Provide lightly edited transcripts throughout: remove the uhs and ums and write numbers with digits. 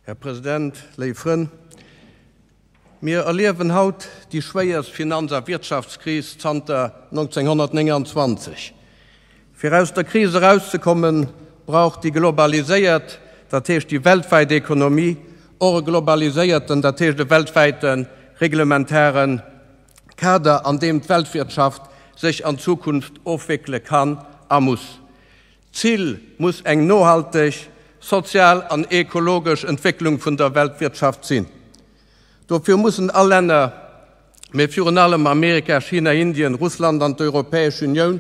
Här President, léif Frënn, mir erliewen haut déi schwéierst Finanz a Wirtschaftskris zanter 1929. Fir aus der Kris erauszekommen, brauch déi globaliséiert, dat heescht déi weltwäit Ekonomie, och e globaliséierten, dat heescht e weltwäite reglementare Kader, an deem d'Weltwirtschaft sech an Zukunft ofwéckele kann a muss. D'Zil muss eng nohalteg, sozial an ekologesch Entwécklung vun der Weltwirtschaft sinn. Dofir mussen all Länner, mee virun allem Amerika, China, Indien, Russland an d'Europäesch Unioun,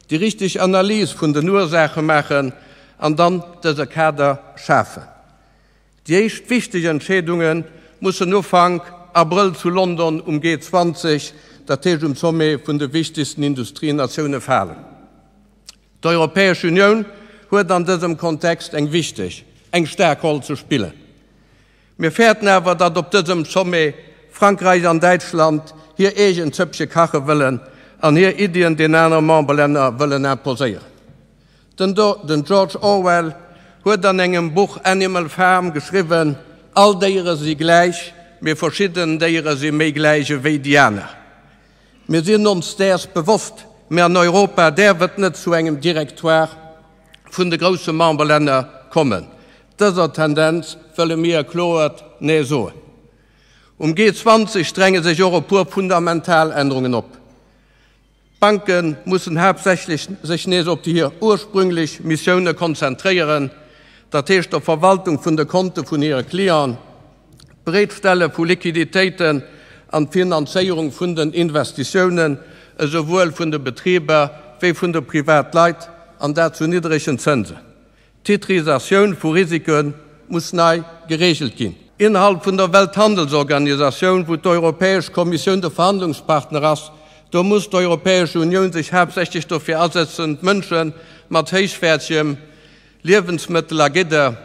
déi richteg Analys vun den Ursaache maachen an dann dëse Kader schafen. Déi éischt wichteg Entscheedunge mussen Ufank Abrëll zu London um G20, dat heescht um Sommet vun de wichtegsten Industrienatioune falen. D'Europäesch Unioun huet an dësem Kontext eng wichteg, eng staark Roll ze spillen. Mir fäerten awer, datt op dësem Sommet Frankräich an Däitschland hir eegen Zëppche kache wëllen an hir Iddien den anere Memberlänner wëllen imposéieren. Den den George Orwell huet an engem Buch Animal Farm geschriwwen, All Déiere si gläich, mee verschidden Déiere si méi gläich ewéi déi aner. Mir sinn ons däers bewosst, mee an Europa däerf et net zu engem Directoire vun de grousse Memberlänner kommen. Dëser Tendenz wëlle mir e kloert Nee soen. Um G20 dränge sech och e puer fundamental Ännerungen op. D'Banke mussen haaptsächlech sech nees op hir ursprünglech Missioune konzentréieren, dat heescht der Verwaltung vun de Konte vun hire Clienten, d'Bereetstelle vu Liquiditéiten an d'Finanzéierung vun den Investitiounen, esouwuel vun de Betriber wéi vun de Privatleit, an dat zu niddregen Zënsen. D'Titrisatioun vu Risike muss nei gereegelt ginn. Innerhalb vun der Welthandelsorganisatioun, wou d'Europäesch Kommissioun de Verhandlungspartner ass, do muss d'Europäesch Unioun sech haaptsächlech dofir asetzen, d'Mënsche mat héichwäertegem Liewensmëttel a Gidder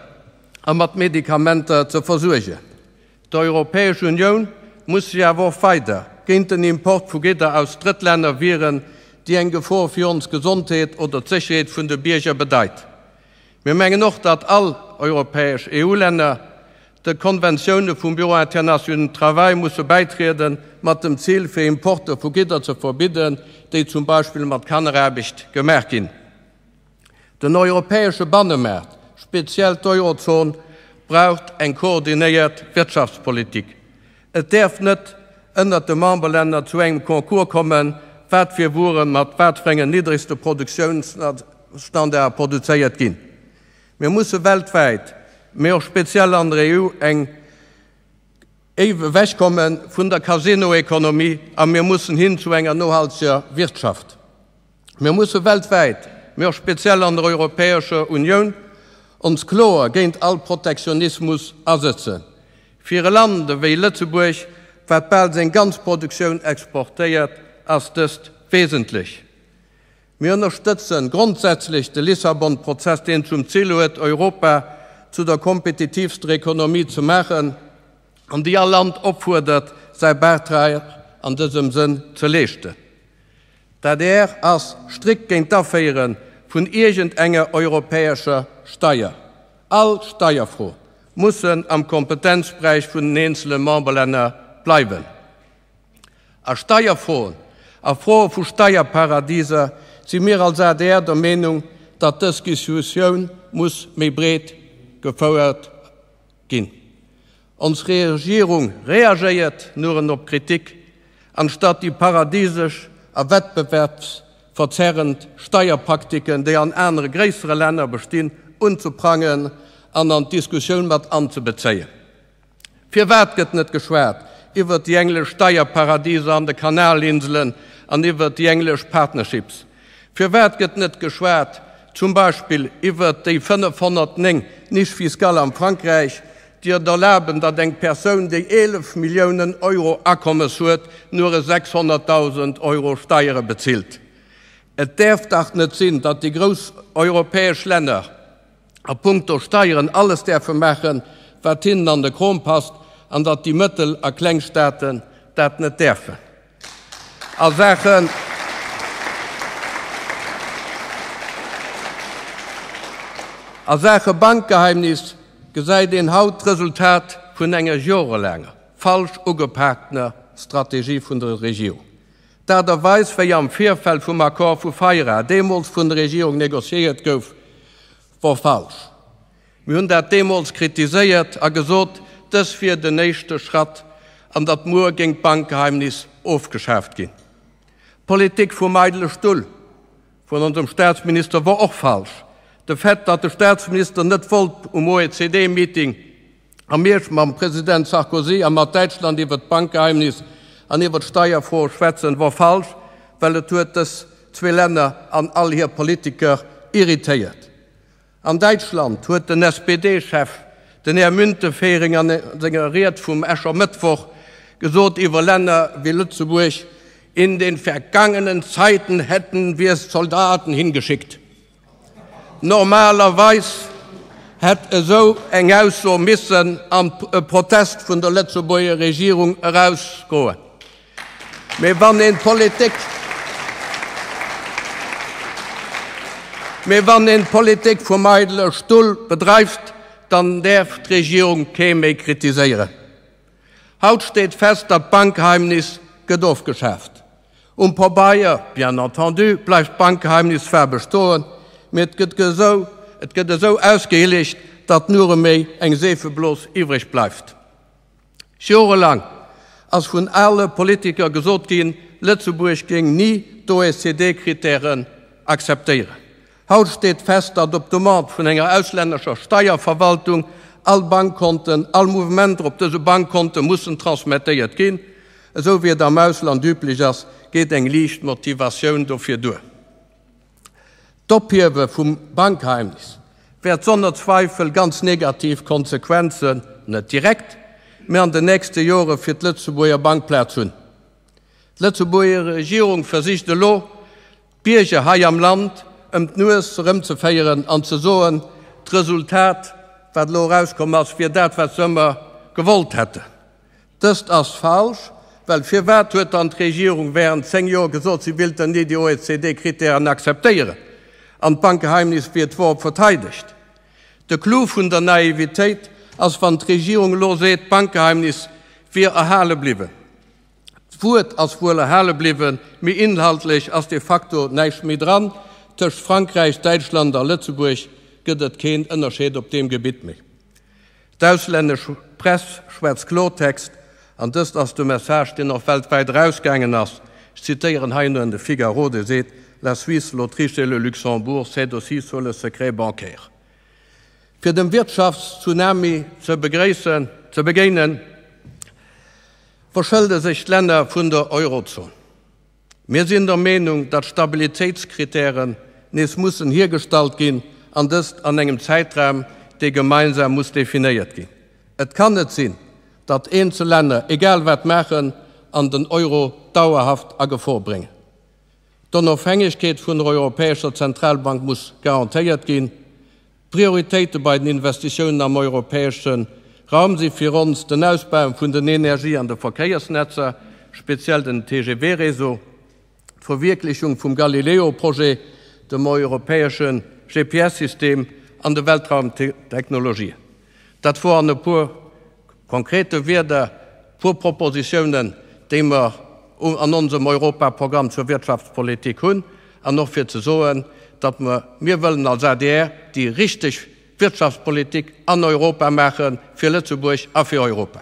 a mat Medikamenter ze versuergen. D'Europäesch Unioun muss sech awer och weider géint den Import vu Gidder aus Drëttlänner wieren, déi eng Gefor fir ons Gesondheet oder d'Sécherheet vun de Bierger bedeit. Mir mengen och, datt all europäesch EU-Länner de Konventioune vum Bureau international du travail musse bäitrieden, mat dem Zil fir Importe vu Gidder ze verbidden, déi zum Beispill mat Kanneraarbecht gemaach ginn. Den europäesche Bannemaart, speziell d'Eurozon, braucht eng koordinéiert Wirtschaftspolitik. Et däerf net ënnert de Memberlänner zu engem Concours kommen, wat fir Wuere mat wat fir engen niddregste Produktiounsstandarde produzéiert ginn. Mir musse weltwäit, mee och speziell an der EU eng ewechkomme vun der Casinoekonomie a mir mussen hin zu enger nohalteger Wirtschaft. Mir musse weltwäit, mee och speziell an der Europäescher Unioun, ons kloer géint all Protektionismus asëtzen. Fir e Land ewéi Lëtzebuerg, wat bal seng ganz Produktioun exportéiert, ass dëst wesentlech. Mir ënnerstëtzen grondsätzlech de Lissabon-Prozess, deen zum Zil huet, Europa zu der kompetitivster Ekonomie ze maachen an déi all Land opfuerdert, säi Bäitrag an dësem Sënn ze leeschten. D'adr ass strikt géint d'Aféiere vun iergend enger europäescher Steier. All Steierfro mussen am Kompetenzberäich vun den eenzele Memberlänner bleiwen. A Steierfroen a Froe vu Steierparadiser si mir als adr der Meenung, datt dës Diskussioun muss méi breet gefouert ginn. Ons Regierung reagéiert nuren op Kritik, anstatt déi paradisesch a wettbewerbsverzerrend Steierpraktiken, déi an anere gréissere Länner bestinn, unzeprangen an an d'Diskussioun mat anzebezéien. Firwat gëtt net geschwat iwwert déi englesch Steierparadiser an de Kanalinselen an iwwert déi englesch Partnerships? Firwat gëtt net geschwat zum Beispill iwwert déi 509 Niches fiscales am Frankräich, déi et erlaben, datt eng Persoun, déi 11 Milliounen Euro Akommes huet, nure 600.000 Euro Steiere bezilt? Et däerf dach net sinn, datt déi grouss europäesch Länner a puncto Steieren alles däerfe maachen, wat hinnen an de Krom passt, an datt déi mëttel a kleng Staaten dat net däerfen. A Saachen a Saache Bankgeheimnis. gesäit een haut d'Resultat vun enger jorelaanger, falsch ugepaaktener Strategie vun der Regierung. D'Aart a Weis, wéi am Virfeld vum Accord vu Feira deemools vun der Regierung negociéiert gouf, wor falsch. Mir hunn dat deemools kritiséiert a gesot, dës wier den éischte Schratt an datt muer géing d'Bankgeheimnis ofgeschaaft ginn. D'Politik vum eidele Stull vun onsem Staatsminister wor och falsch. De Fait, datt de Staatsminister net wollt um OECD-Meeting a Miersch mam President Sarkozy a mat Däitschland iwwert d'Bankgeheimnis an iwwert d'Steierfroe schwätzen, wor falsch, well et huet dës zwee Länner an all hir Politiker irritéiert. An Däitschland huet den SPD-Chef, den Här Müntefering, an senger Ried vum Escher Mëttwoch gesot iwwer Länner wéi Lëtzebuerg, In den vergangenen Zeiten hätten wir Soldaten hingeschickt. Normalerweis hätt esou eng Ausso missen an e Protest vun der Lëtzebuerger Regierung erausgoen. Mee wann een d'Politik, mee wann een d'Politik vum eidele Stull bedreift, dann däerf d'Regierung kee méi kritiséieren. Haut steet fest, datt d'Bankgeheimnis gëtt ofgeschaaft. Um Pabeier, bien entendu, bleift d'Bankgeheimnis zwar bestoen, mee et gëtt esou, et gëtt esou ausgehielegt, datt nure méi eng Seefeblos iwwreg bleift. Jorelang ass vun ale Politiker gesot ginn, Lëtzebuerg géing ni d'OECD-Kritären akzeptéieren. Haut steet fest, datt op Demande vun enger auslännescher Steierverwaltung all Bankkonten, all Mouvementer op dëse Bankkonte mussen transmettéiert ginn. Esou wéi et am Ausland üblech ass, geet eng liicht Motivatioun dofir duer. D'Ophiewe vum Bankgeheimnis wäert sonner Zweifel ganz negativ Konsequenzen, net direkt, mä an den nächste Jore fir d'Lëtzebuerger Bankplaz hunn. D'Lëtzebuerger Regierung versicht elo, d'Bierger hei am Land ëm d'Nues erëmzeféieren an ze soen, d'Resultat, wat elo erauskomm ass, wier dat, wat se ëmmer gewollt hätten. Dëst ass falsch, well firwat huet dann d'Regierung während 10 Joer gesot, si willt dann ni déi OECD-Kritären akzeptéieren an d'Bankgeheimnis wier d'Wort verteidegt? De Clou vun der Naivitéit ass, wann d'Regierung elo seet, d'Bankgeheimnis wier erhale bliwwen. D'Wuert ass wuel erhale bliwwen, mee inhaltlech ass de facto näischt méi dran. Tëscht Frankräich, Däitschland a Lëtzebuerg gëtt et keen Ënnerscheed op deem Gebitt méi. D'auslännesch Press schwätzt Klortext, an dëst ass de Message, deen och weltwäit erausgaangen ass. Ech zitéieren hei nëen de Figaro, dee seet, La Suisse, l'Autriche et le Luxembourg cèdent aussi sur le secret bancaire. Fir dem Wirtschaftstsunami ze begréissen, ze begéinen, verschëlde sech d'Länner vun der Eurozon. Mir sinn der Meenung, datt Stabilitéitskritären nees mussen hiergestallt ginn, an dëst an engem Zäitraum, dee gemeinsam muss definéiert ginn. Et kann net sinn, datt eenzel Länner egal wat maachen an den Euro dauerhaft a Gefor bréngen. D'Onofhängegkeet vun der Europäescher Zentralbank muss garantéiert ginn. D'Prioritéite bei den Investitiounen am europäesche Raum si fir ons den Ausbau vun den Energie an de Verkéiersnetzer, speziell den TGV-Réseau, d'Verwierklechung vum Galileo-Projet, dem europäesche GPS-System an de Weltraumtechnologien. Dat wor an e puer konkrete Wierder puer Propositiounen, déi mer an onsem Europaprogramm zur Wirtschaftspolitik hunn, an och fir ze soen, datt mer, mir wëllen als adr déi richteg Wirtschaftspolitik an Europa maache fir Lëtzebuerg a fir Europa.